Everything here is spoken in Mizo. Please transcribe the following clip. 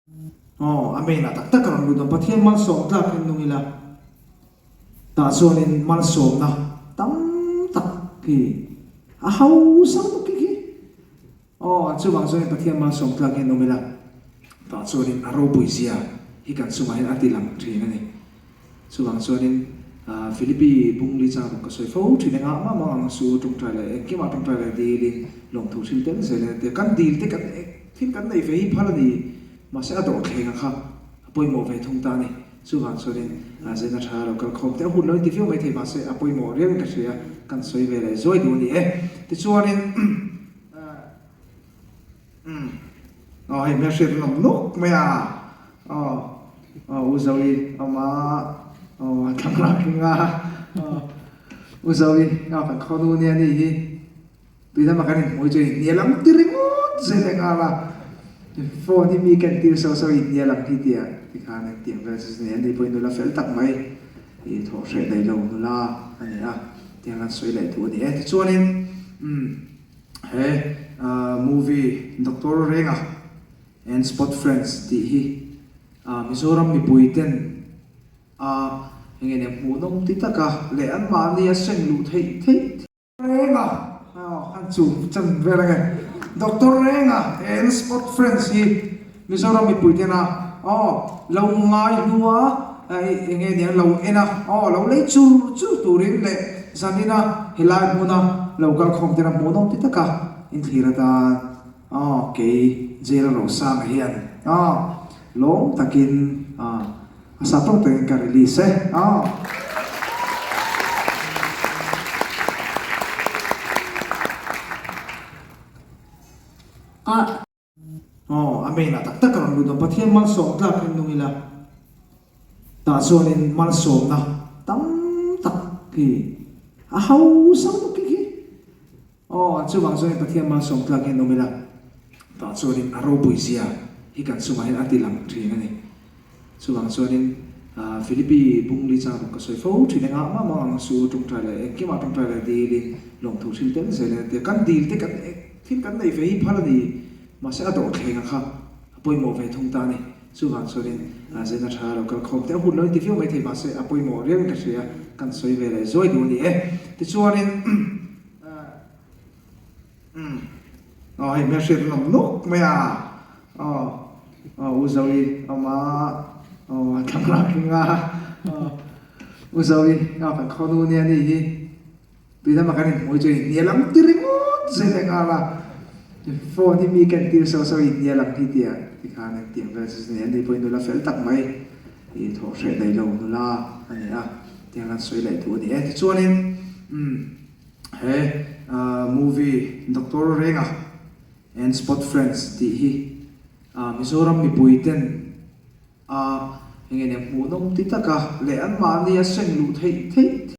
Aw, Amen ah tak tak a rawn lut ang. Pathian malsawm tlak in nung ila, tah chuanin malsawmna tam tak hi a hausa lutuk khi khi. Aw, chuvang chuanin Pathian malsawm tlak in awm ila, tah chuanin a ropui zia hi kan chungah hian a ti lang thin a ni. Chuvang chuanin Philippi bungli chang ruk ka sawi fo thin engah mah mah ang su tawngtai leh engkimah tawngtai leh dilin lawmthu thil tel zel in a ti a. Kan dil te kan thil kan nei ve hi phal a ni mahse a dawhthleng a kha a pawimawh ve thung ta a ni. Chuvang chuanin zena tha lo kal khawm te a hun lo in ti viau mai thei mahse a pawimawh riau in ka hria kan sawi ve leh zuai duh a ni e. Tichuanin Umm aw hei hmelhriat an awm nawk mai a aw aw u Zoe awm a aw a thlang lak ring a aw u Zoe aw kan khaw nu nia ni hi tui lama kan inhmui chu inhnial ang ti ringawt zel leh nghal a phone hi mi ken tir so so inhnial ang hi tia tikhan engtiang vel chu ni ani pawhin nula fel tak mai i thawh hreh daih lo nula a ni a tiang an sawi leh duh a ni e tichuanin umm. He movie Doctor Renga and Spot Friends tih hi Mizoram mipui ten a enge nia hmuhnawm ti taka leh anmahni a seng luh theih theih Renga han chum chan vel ange Doctor Renga and Spot Friends hi Mizoram mipui tena aw lo ngai hnua eng nge nia lo en a aw lo lei chur chur turin leh zanina helai hmuna lo kal khawm tena hmuhnawm ti taka inthlir atan aw kei jail Rosanga hian aw lawm takin a sa tawk takin ka release e aw. A. Aw, Amen ah tak tak a rawn lut ang. Pathian malsawm tlak in nung ila, tah chuanin malsawmna tam tak hi a hausa lutuk khi khi. Aw, chuvang chuanin Pathian malsawm tlak in awm ila, tah chuanin a ropui zia hi kan chungah hian a ti lang thin a ni. Chuvang chuanin Philippi bungli chang ruk ka sawi fo thin engah mah mah ang su tawngtai leh engkimah tawngtai leh dilin lawmthu thil tel zel in a ti a. Kan dil te kan thil kan nei ve hi phal a ni mahse a dawhthleng a kha a pawimawh ve thung ta a ni. Chuvang chuanin zena tha lo kal khawm te a hun lo in ti viau mai thei mahse a pawimawh riau in ka hria kan sawi ve leh zuai duh a ni e. Tichuanin Umm aw hei hmelhriat an awm nawk mai a aw aw u Zoe awm a aw a thlang lak ring a aw u Zoe aw kan khaw nu nia ni hi tui lama kan inhmui chu inhnial ang ti ringawt zel leh nghal a phone hi mi ken tir so so inhnial ang hi tia tikhan engtiang vel chu ni ani pawhin nula fel tak mai i thawh hreh daih lo nula a ni a tiang an sawi leh duh a ni e tichuanin umm. He movie Doctor Renga and Spot Friends tih hi Mizoram mipui ten a enge nia hmuhnawm ti taka leh anmahni a seng luh theih theih.